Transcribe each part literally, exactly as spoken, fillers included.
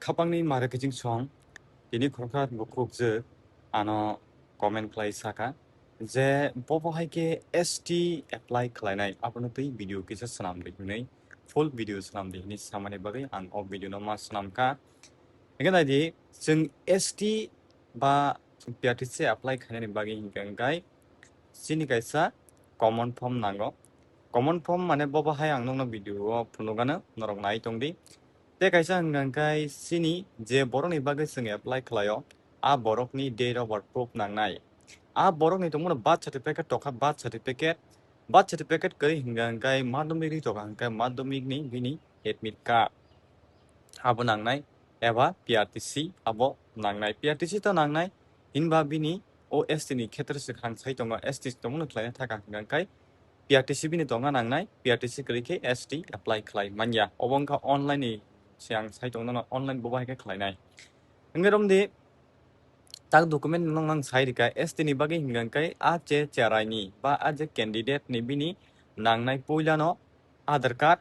Khapangni mare kiching song, tini khoroksa bukhuk je ano comment khlai saka je bobo hai khe S T apply khlainai, abono twi video kisa swnam di hinwi, full video swnam di hinwi samani bagwi ang o video no ma swnam kha. Hingkhe nai di, chwng S T ba P R T C apply khainani bagwi hingkha hingkai chini kaisa common form nango. Common form mane bobo hai ang nokno video o phunukgano norok nai tong di. Tei kaisa hingkha hingkai chini je borokni bagwi chwng apply khlaio, a borokni date of birth proof nangnai. A borokni tongmano birth certificate tokha, birth certificate, birth certificate kwrwi hingkha hingkai madhyamik ri tokha hingkha madhyamikni bini admit card abo nangnai, eba P R T C abo nangnai. P R T C to nangnai, hinba bini o S T ni khetre se khang sai tongo, S T tongmano khlaina thaka hingkha hingkai P R T C bini tongna nangnai, P R T C kwrwi khe S T apply khlai manya. Obo wngkha online ni se ang sai tongno, online bo bahai khe khlainai. Hingkhe romdi tak document no nang sai rika, S T ni bagwi hingkha hingkai a che cherai ni ba a je candidate ni bini nangnai puila no Aadhaar card,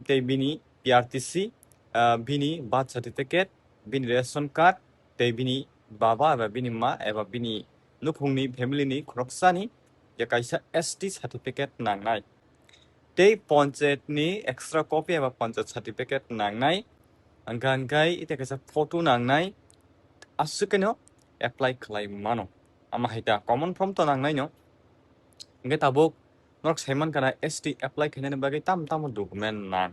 tei bini P R T C, ah, bini birth certificate, bini ration card, tei bini baba eba bini ma eba bini nukhungni family ni khoroksani je kaisa S T certificate nangnai. Tei panchayat ni extra copy eba panchayat certificate nangnai. Hingkha hingkai ite kaisa photo nangnai. Aswk khe no apply khlai mano. Ama hai ta common form to nangnai no. Hingkhe tabuk norok sai mankha na S T apply khainani bagwi tam tamo document nang.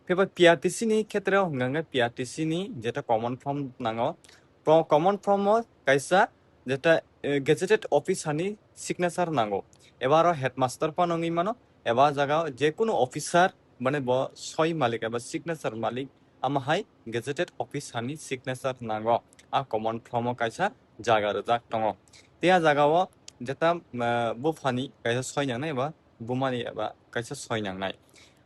Phiba P R T C ni khetreo hwnka hwnkhe P R T C ni jeta common form nango. Pro-, common form o kaisa jeta, eh, gazetted officer ni signature nango. Eba aro headmaster phano wngwi mano. Eba jaga jekunu officer mane bo soi malik eba signature malik ama hai gazetted officer ni signature nango. A common form o kaisa jaga rwjak tongo. Tei a jaga o jeta, ah, buphani kaisa soi nangnai eba bumani eba kaisa soi nangnai.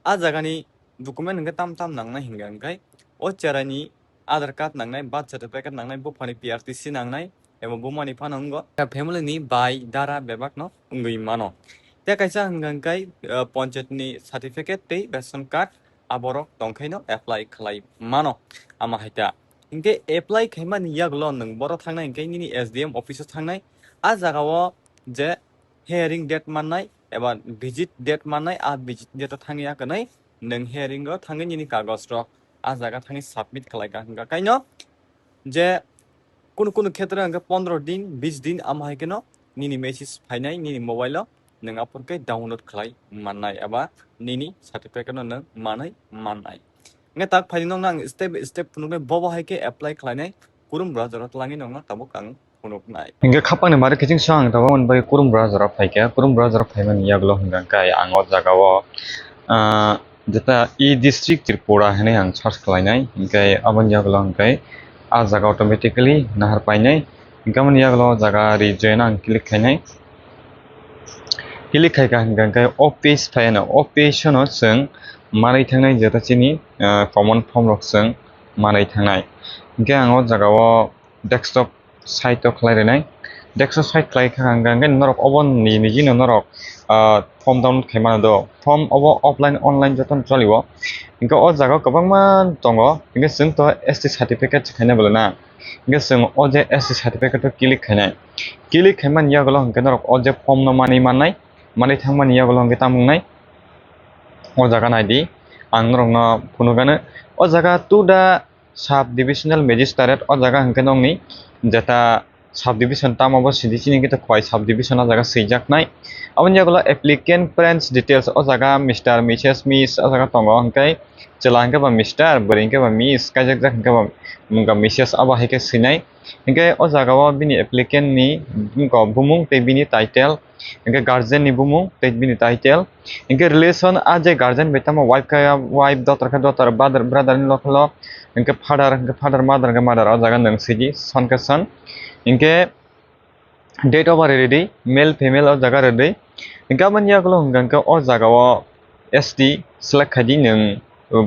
A jagani document hwnkhe tam tam nangnai hwnkha hwnkhe o cheraini Aadhaar card nangnai, birth certificate nangnai, buphani P R T C nangnai, eba bumani phano wngo family ni bai dara bebak no wngwi mano. Tei kaisa hwnkha hwnkhe, ah, panchayat ni certificate tei ration card aborok tongkhaino apply khlai mano. Ama hai ta. Hinkhe apply khaimani yagulo nwng boro thangnai hinkhe nini S D M office o thangnai. A jaga o je hearing date mannai eba visit date mannai, a visit date o thangya kwnwi nwng hearing o thangwi nini kagoj rok a jaga thangwi submit khlaikha hwnkha kaino je kunu kunu khetre hwnkhe pondro din, bis din, amo hai kheno nini message phainai nini mobile o, nwng aphor khe download khlai mannai eba nini certificate no nwng manwi mannai. Hwnkhe tak phaidi nokno ang step by step phunuknai, bobo hai khe apply khlainai, kurum browser o twlangwi nokno tabuk ang phunuknai. Hwnkhe khapangni mari kiching so ang tabuk aboni bagwi kurum browser o phaikha, kurum browser o phaimani yagulo hwnkha khe ang o jaga o, ah, jeta e-district Tripura hinwi ang search khlainai, hinkhe aboni yagulo hinkhe a jaga automatically nahar painai. Hinkhe aboni yagulo o jaga region ang click khainai. Click khaikha hinkhe o page phaino, o page no chwng manwi thangnai jeta chini, ah, common form rok chwng manwi thangnai. Hinkhe ang o jaga o desktop site o khlai rwnai. Desktop site khlai kha hwnkha hwnkhe norok obo ni niji no norok, ah, form download khai mano do. Form obo offline online jotono choli o. Hinkhe o jaga o kwbangma tongo. Hinkhe chwng to S T certificate se khaina bwlwi na. Hinkhe chwng o je S T certificate o click khainai. Click khaimani yagulo hinkhe norok o je form no manwi mannai. Manwi thangmani yagulo hinkhe tamo wngnai. O jaga nai di. Ang norokno phunukgano. O jaga to the Sub Divisional Magistrate o jaga hwnkhe nokni jeta sub division tamo bo sidi chini khe khwai sub division o jaga swijaknai. Aboni yagulo applicant parents details o jaga Mister, Missus, Miss o jaga tongo, hwnkhe chwla hwnkhe ba Mister, bwrwi hwnkhe ba Miss, kaijakjak hwnkhe ba wngkha Missus abo hai khe swinai. Hwnkhe o jaga o bini applicant ni wngkha bumung tei bini title. Hingke guardian ni bumung tei bini title. Hingke relation a je guardian bai tamo wife kaya wife, daughter kaya daughter, brother, brother ni lokolo. Hingke father, hingke father, mother, hingke mother, o jaga nwng sidi, son khe son. Hingke date of birth redi, male, female o jaga redi. Hingke aboni yagulo hingka hingke o jaga o S T select khaidi nwng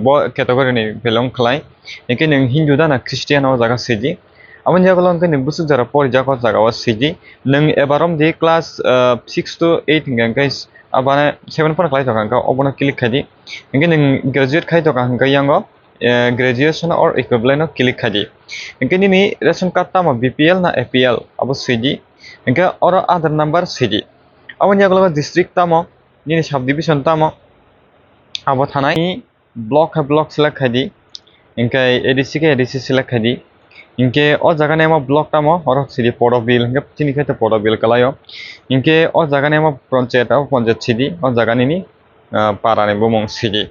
bo category ni belong khlai. Hingke nwng Hindu da na Christian o jaga sidi. Aboni yagulo hingke nwng bwswk jora porijak o jaga o sidi. Nwng ebarom di class, ah, six to eight hingka hingke abana seven phano khlai tongkha hingke obono click khaidi. Hingke nwng graduate khai tongkha hingke yango eh, graduation or equivalent o click khai di. Hinkhe nini ration card tamo B P L na A P L abo swi di. Hinkhe oro Aadhaar number swi di. Aboni yagulo district tamo, nini subdivision tamo, abo thanai. Block hai block select khai di. Hinkhe A D C khe A D C select khai di. Hinkhe o jaga ni omo block tamo, oro sidi Podobil, hinkhe chini khe to Podobil kalai o. Hinkhe o jaga ni omo panchayat, abo panchayat sidi, o jaga nini, ah, para ni bumung sidi.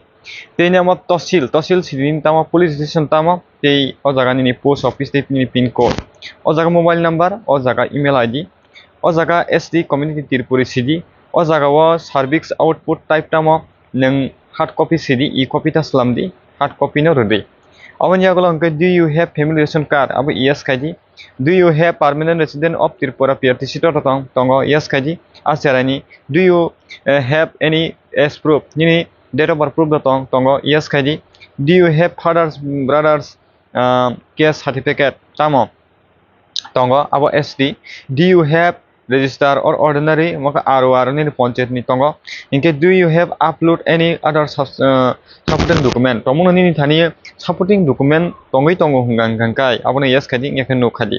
Tei ni omo tosil, tosil sidi ni tamo police station tamo, tei o jaga nini post office tei nini pin code. O jaga mobile number, o jaga email I D, o jaga S T community Tripuri sidi, o jaga o service output type tamo, nwng hard copy sidi, e copy ta slam di, hard copy no rwdi. Aboni yagulo hinkhe, "Do you have family ration card?" Abo yes khai di. "Do you have permanent resident of Tripura?" P R T C to tong, tongo, yes khai di. A cheraini, "Do you, eh, have any as proof?" Nini date of birth proof do tong, tongo, yes khai di. "Do you have fathers, brothers, ah, caste certificate?" Tamo tongo, abo S T. "Do you have register or ordinary?" Omo khe R O R nini panchayat ni tongo. Hinkhe, "Do you have upload any other subs-, uh, supporting document?" Tongmungno nini thani supporting document tongwi tongo hwnka hwnka kai, abono yes khai di, wngya khe no khai di.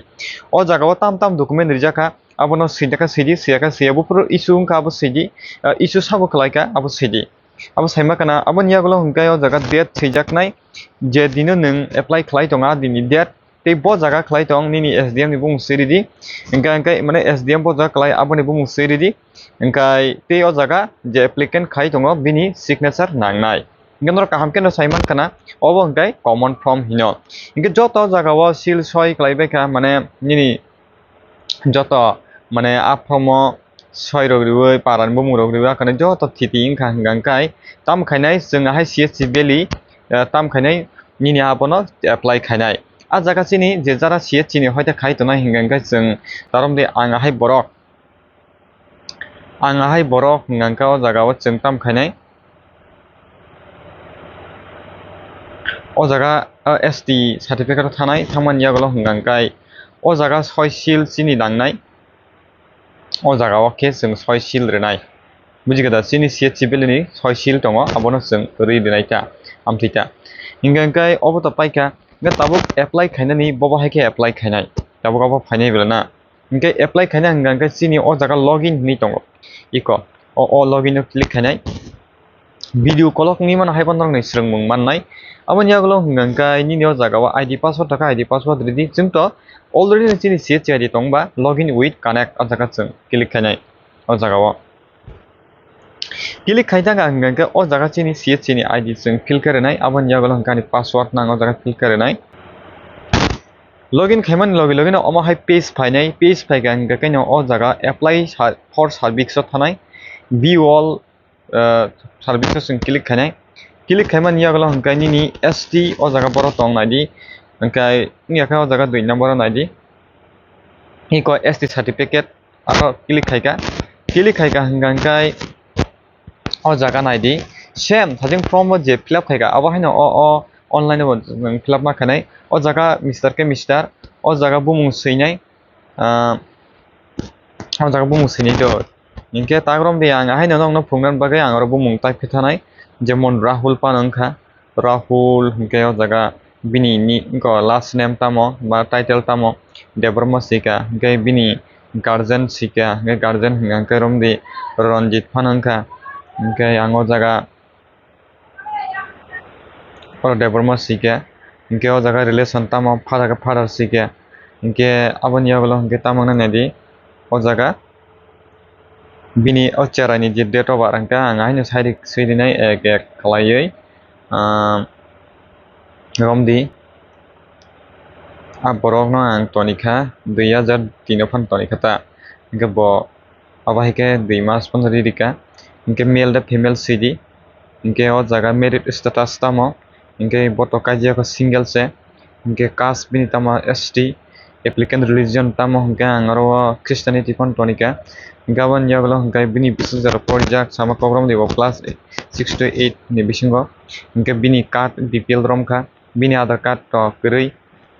O jaga o tam tam document rijak kha, abono swijak kha sidi, swiya kha swiya, buphuru issue wngkha abo sidi, uh, issue sabo khlai kha abo sidi. Abo saima kana, aboni yagulo hwnkhe o jaga date swijaknai, je dino nwng apply khlai tongo, a dini date, tei bo jaga khlai tong nini S D M ni bumung swi ridi. Hwnkhe, hwnkhe, mane, S D M bo jaga khlai, aboni bumung swi ridi. Hwnkhe tei o jaga je applicant khai tongo, bini signature nangnai. Hwnkhe norok kaham khe no sai mankha na, obo hwnkhe common form hino. Hwnkhe joto jaga o seal soi khlai bai kha, mane, nini joto, mane, a form o soi rok riwi, para ni bumung rok riwi, hakhwna joto thiti wngkha hwnkha hwnkhe, tam khainai chwng ahai C H C Valley, eh, tam khainai nini abono apply khainai. A jaga chini je jara C H C ni hoite khai tongnai hwnkha hwnkhe chwng tarom de ang ahai borok, ang ahai borok hwnkha hwnkhe o jaga o chwng tam khainai. O jaga, o S T certificate o thanai, thangmani yagulo hwnkha hwnkhe o jaga soi seal chini nangnai. O jaga o khe chwng soi seal rwnai. Buji kha da, chini C H C Valley ni soi seal tongo, abono chwng rwi rwnai ta, amtwi ta. Hwnkha hwnkhe obo to paikha, hwnkhe tabuk apply khainani, bobo hai khe apply khainai. Tabuk abo phainai bela na. Hwnkhe apply khaina hwnkha hwnkhe chini o jaga login hinwi tongo. Iko, o, o login o click khainai. Video kolok wngwi mano hai phano norokni swrwngmung mannai. Aboni yagulo hwnkha hwnkhe nini o jaga o I D password thaka, I D password ridi. Chwng to already chini C H C I D tongba, login with connect, o jaga chwng click khainai o jaga o. Click khai thangkha hwnkha hwnkhe o jaga chini C H C ni I D chwng fill khe rwnai, aboni yagulo hwnkha ani password nang o jaga fill khe rwnai. Login khaimani logi logi no omo hai page phainai, page phaikha hwnkha khe no o jaga apply sa-, for service o thanai, view all, ah, service o chwng click khainai. Click khaimani yagulo hwnkha nini S T o jaga borok tong naidi, hwnkha wngya khe o jaga dui number o naidi, iko S T certificate. Aro click khaikha, click khaikha hwnkha hwnkhe o jaga naidi, same sajing form o je fill up khaikha, abo haino o, o online o bo nwng fill up ma khainai. O jaga Mister khe Mister, o jaga bumung swinai, ah, o jaga bumung swinai do. Hinkhe ta romdi ang haino nokno phunukna bagwi ang oro bumung type khe thanai, jemon Rahul phano wngkha. Rahul, hinkhe o jaga bini ni, wngkha last name tamo, ba title tamo, Debbarma swikha, hinkhe bini guardian swikha, hinkhe guardian hwnkha, hinkhe romdi Ranjit phano wngkha, hinkhe ang o jaga oro Debbarma swikha, hinkhe o jaga relation tamo, father khe father swikha, hinkhe aboni yagulo hinkhe tamo wngna naidi o jaga. Bini o cherai ni je date of birth hwnkha ang haino side side nai ek ek khlaiwi, ah, romdi. A borok no ang tonikha dui hajar tin o phano tonikha ta. Hinkhe bo abo hai khe dui mas phano ri rikha. Hinkhe male da female sidi. Hinkhe o jaga married status tamo. Hinkhe bo to kaijak single se. Hinkhe caste bini tamo S T, applicant religion tamo hinkhe ang oro o Christianity phano tonikha. Hinkhe aboni yagulo hinkhe bini bisingtwi rok porijak sama kok romdi bo class six to eight ni bisingo. Hinkhe bini card B P L romkha, bini Aadhaar card to kwrwi.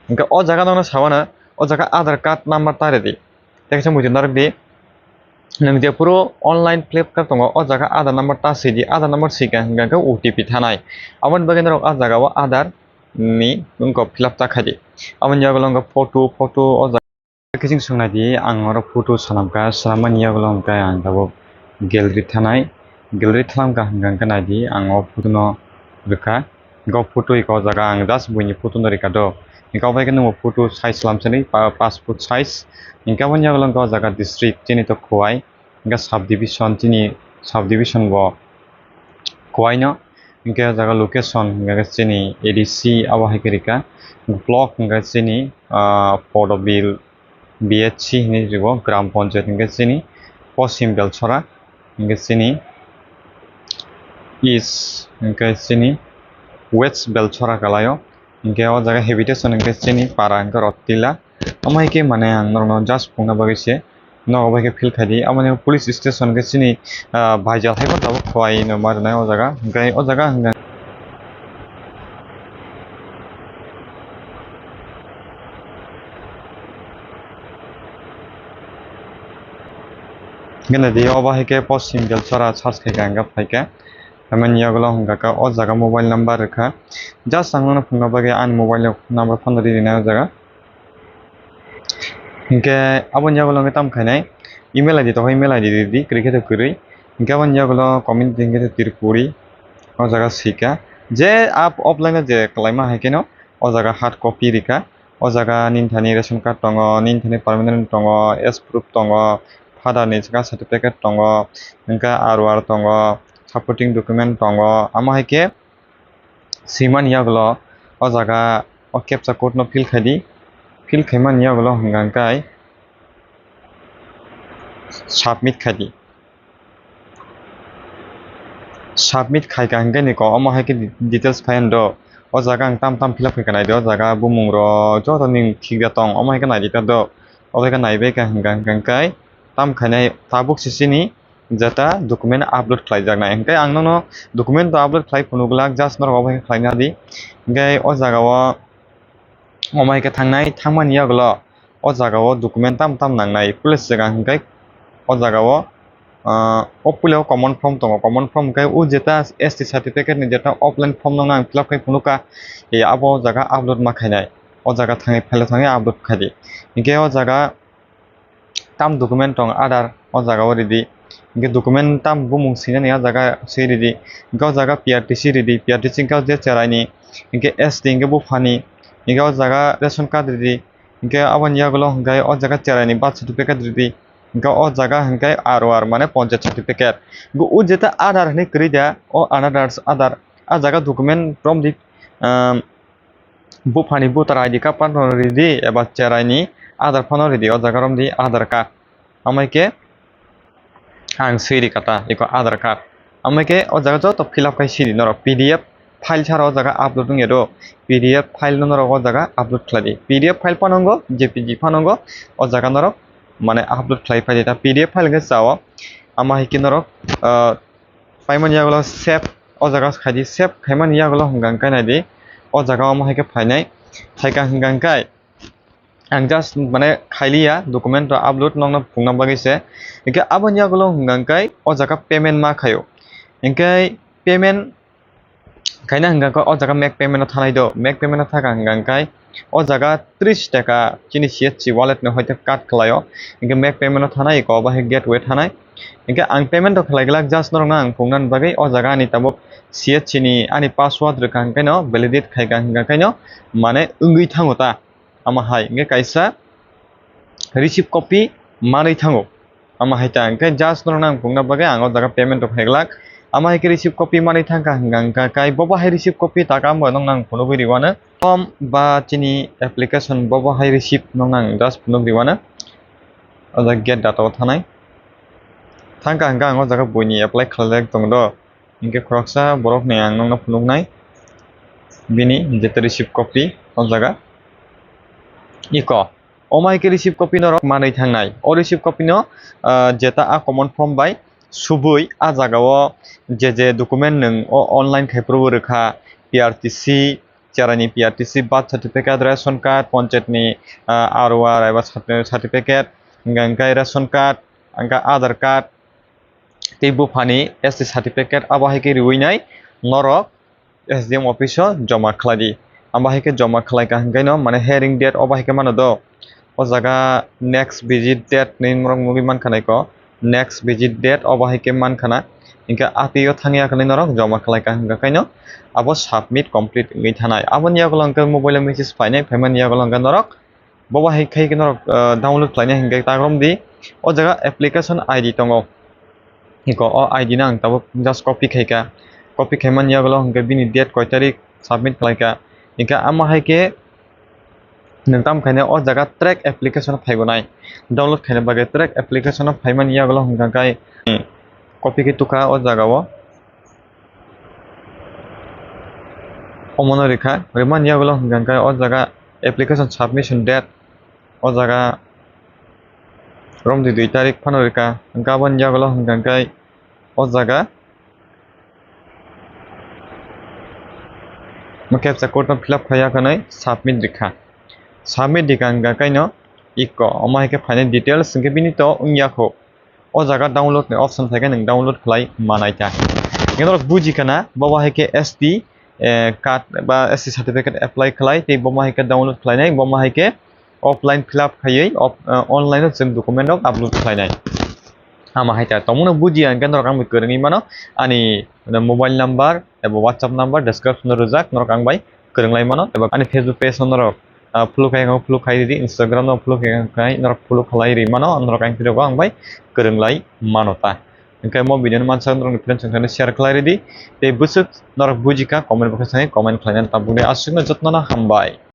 Hinkhe o jaga nokno sabana, o jaga Aadhaar card number ta rwdi. Tei kaisa muitu narwkdi. Nwng jephuru online Flipkart tongo, o jaga Aadhaar number ta swidi, Aadhaar number swikha hwnkha khe O T P thanai. Aboni bagwi norok a jaga o Aadhaar ni wngkha fill up ta khaidi. Aboni yagulo wngkha photo, photo o jaga. Khe chwng swngnaidi, ang oro photo swnamkha, swnammani yagulo hwnkhe ang tabuk gallery thanai, gallery thangkha hwnkha hwnkhe naidi, ang o photo no rwkha, hwnkhe o photo iko o jaga ang just buini photo no rwkha do, hwnkhe obo hai khe nwng photo size lamsani pa-, passport size, hwnkhe aboni yagulo hwnkhe o jaga district chini to Khowai, hwnkhe subdivision chini subdivision bo Khowai no, hwnkhe o jaga location hwnkhe chini A D C abo hai khe rwkha, block hwnkhe chini, ah, Podobil, B H C hinwi rigo, gram panchayat hwnkhe chini Poschim Belchora, hwnkhe chini East, hwnkhe chini West Belchora kalaio, hwnkhe o jaga habitation hwnkhe chini para hwnkhe Rotila. Omo hai khe mane ang norokno just phungna bagwi se nogo bai khe fill khai di. Aboni police station khe chini, ah, Baijal hai phano tabuk Khowai no ma rwnai o jaga. Hwnkhe o jaga hwnkhe Gana di obo hai khe Poschim Belchora search khai khe ang phai khe. Tamani yagulo hwnkha khe o jaga mobile number rwkha. Just ang nono phungna bagwi ani mobile number phano ri rwnai o jaga. Hinkhe aboni yagulo hwnkhe tamo khainai email I D tongkha, email I D ridi, kwrwi khe to kwrwi. Hinkhe aboni yagulo community hinkhe to Tripuri o jaga swikha. Je ap-, offline o je kwlaima hai kheno o jaga hard copy rikha. O jaga nini thani ration card tongo, nini thani permanent tongo, age proof tongo, father ni chwngkha certificate tongo, hinkhe R O R tongo, supporting document tongo. Amo hai khe swimani yagulo o jaga o captcha code no fill khai di, fill khaimani yagulo hwnkha khe submit khai di. Submit khai kha hwnkhe niko omo hai khe details phai do. O jaga ang tam tam fill up khai kha nai di, o jaga bumung rok joto ning thik da tong omo hai khe nai di ta do. Obo hai khe nai bai kha hwnkha hwnkhe tam khainai tabuk sisini jeta document upload khlai jak nai. Hwnkhe ang nono document to upload khlai phunuk glak, just norok obo hai khe khlai na di. Hwnkhe o jaga o omo hai khe thangnai, thangmani yagulo o jaga o document tam tam nangnai. Police jaga hwnkhe o jaga o, ah, o puila o common form tongo, common form hwnkhe o jeta S T certificate ni jeta offline form no ang fill up khai phunukha, e, abo o jaga upload ma khainai. O jaga thangwi file o thangwi upload khai di. Hinkhe o jaga tam document tong, Aadhaar o jaga o ridi. Hinkhe document tam bumung swinani o jaga swi ridi. Hinkhe o jaga P R T C ridi, P R T C hinkhe o je cherai ni, hinkhe S T hinkhe buphani, hinkhe o jaga ration card ridi. Hinkhe aboni yagulo hinkhe o jaga cherai ni birth certificate ridi. Hinkhe o jaga hinkhe R O R mane panchayat certificate. Hinkhe o jeta Aadhaar hinwi kwrwi da, o Aadhaar, Aadhaar, a jaga document romdi, um, buphani voter I D card phano ridi eba cherai ni Aadhaar phano ridi, o jaga romdi Aadhaar card. Amai khe ang swi rikha ta iko Aadhaar card. Amai khe o jaga joto fill up khai sidi norok P D F file sara o jaga upload wngya do. P D F file no norok o jaga upload khlai di. P D F file phano wngo, J P G phano wngo, o jaga norok mane upload khlai phai di ta P D F file khe chao. Ama hai khe norok, ah, paimani yagulo save o jaga khai di, save khaimani yagulo hwnkha hwnkhe nai di. O jaga omo hai khe phainai, phaikha hwnkha hwnkhe ang just mane khailiya document rok upload nokno phungna bagwi se. Hinkhe aboni yagulo hwnkha hwnkhe o jaga payment ma khaio. Hinkhe payment khaina hwnkha hwnkhe o jaga make payment o thanai do, make payment o thakha hwnkha hwnkhe o jaga tris taka chini C S C wallet no hoite cut khlaio. Hinkhe make payment o thanai, eko obo hai gateway thanai. Hinkhe ang payment rok khlai glak, just norokno ang phungnani bagwi o jaga ani tabuk C S C ni ani password rwkha hwnkhe no validate khaikha hwnkhe no mane wngwi thango ta. Ama hai hwnkhe kaisa receipt copy manwi thango. Ama hai ta hwnkhe just norokno ang phunukna bagwi ang o jaga payment rok khlai glak. Ama hai khe receipt copy manwi thangkha hwnkha hwnkha kai bobo hai receipt copy taka wngbo nokno ang phunugwi rwano. Form ba chini application bobo hai receipt nokno ang just phunuk rwano. O jaga get data o thanai. Thangkha hwnkha ang o jaga buini apply khlaijak tongo do. Hinkhe khoroksa borokni ang nokno phunuknai. Bini jeta receipt copy o jaga. Iko. Omo hai khe receipt copy norok manwi thangnai. O receipt copy no, ah, jeta a common form bai subui a jaga o je je document nwng o online khai phuru rwkha, P R T C, cherai ni P R T C, birth certificate, ration card, panchayat ni, ah, R O R eba cert-, certificate, hwnkha hwnkhe ration card, hwnkha Aadhaar card, tei buphani S T certificate abo hai khe riwi nai norok S D M office o joma khlai di. Abo hai khe joma khlai ka hwnkhe no, mane hearing date obo hai khe mano do. O jaga next visit date ni norok nugwi mankha nai ko. Next visit date obo hai khe mankha na. Hinkhe atwi o thangya khe norok joma khlai ka hwnkha khe no abo submit complete wngwi thanai. Aboni yagulo hwnkhe mobile o message phainai, phaimani yagulo hwnkhe norok bobo hai khai khe norok, ah, download khlainai hinkhe ta romdi. O jaga application I D tongo. Iko o I D no ang tabuk just copy khai ka. Copy khaimani yagulo hinkhe bini date koi tarik submit khlai ka. Hinkhe amo hai khe nwng tam khaina o jaga track application phaibo nai. Download khaina bagwi track application phaimani yagulo hinkhe kai, hmm, copy khe tukha o jaga o. Omono rikha, rimani yagulo hinkhe kai o jaga application submission date o jaga romdi dui tarik phano rikha, hinkhe aboni yagulo hinkhe kai o jaga mo captcha code no fill up khai ya khe nai submit rikha. Submit rikha hwnkha khe no iko omo hai khe phainai details hinkhe bini to wngya kho. O jaga download ni option phaikhe nwng download khlai manai ta. Hinkhe norok buji khana bobo hai khe S T, eh, card ba S T certificate apply khlai tei bomo hai khe download khlainai, bomo hai khe offline fill up khaiwi off-, eh, online o chwng document rok upload khlainai. Ama hai ta tongmano bujiya hinkhe norok ang bai kwrwngwi mano ani mobile number eba WhatsApp number description o rwjak, norok ang bai kwrwng lai mano eba ani Facebook page no norok, ah, follow khai follow khai ridi, Instagram no follow khai norok follow khlai ri mano, norok ang phirok ang bai kwrwng lai mano ta. Hinkhe mo video no mansa norok ni friends wngkha share khlai ridi tei bwswk norok bujikha comment box o thangwi comment khlainani tabukni aswkno jotno no hambai.